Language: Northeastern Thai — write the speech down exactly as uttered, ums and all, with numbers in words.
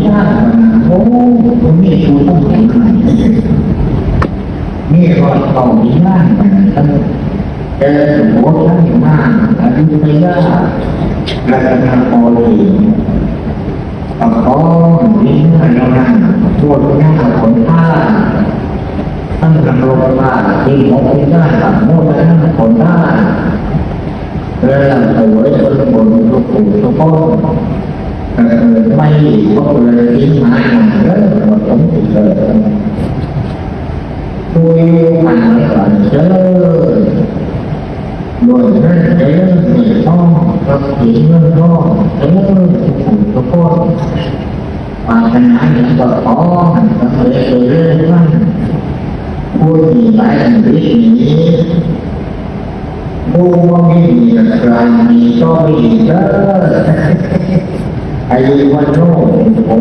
ญาณกันนะ โอ้ คนนี้กูต้องเห็นหน่อย นี่ก็ต้องมีญาณกันนะ แต่หัวท่านมาก อยุธยา รัตนโกสินทร์ กับของมีเมื่อเดียวนั้น พวกหน้าขนผ้า ทั้งนรกผ้า ที่หมกที่หน้า โมดทั้งขนผ้า เวลาเสวยส่วนบุญทุกผู้ทุกคน เกิดไม่ดีก็เกิดทิ้งหายหนักเด้อ หมดสมสิเกิด ผู้อยู่ผ่านไปก่อนเด้อ โดยเรื่องเรื่องเงินทอง ทรัพย์สินเงินทองเด้อ ทุกผู้ทุกคน ปรารถนาอย่างก็ขอให้สำเร็จโดยเร็ววัน ผู้ที่หลายอันวิทย์นี้ ผู้ว่าไม่มีกลางมีก็ไม่ดีเด้อ อายุวันโนโอ้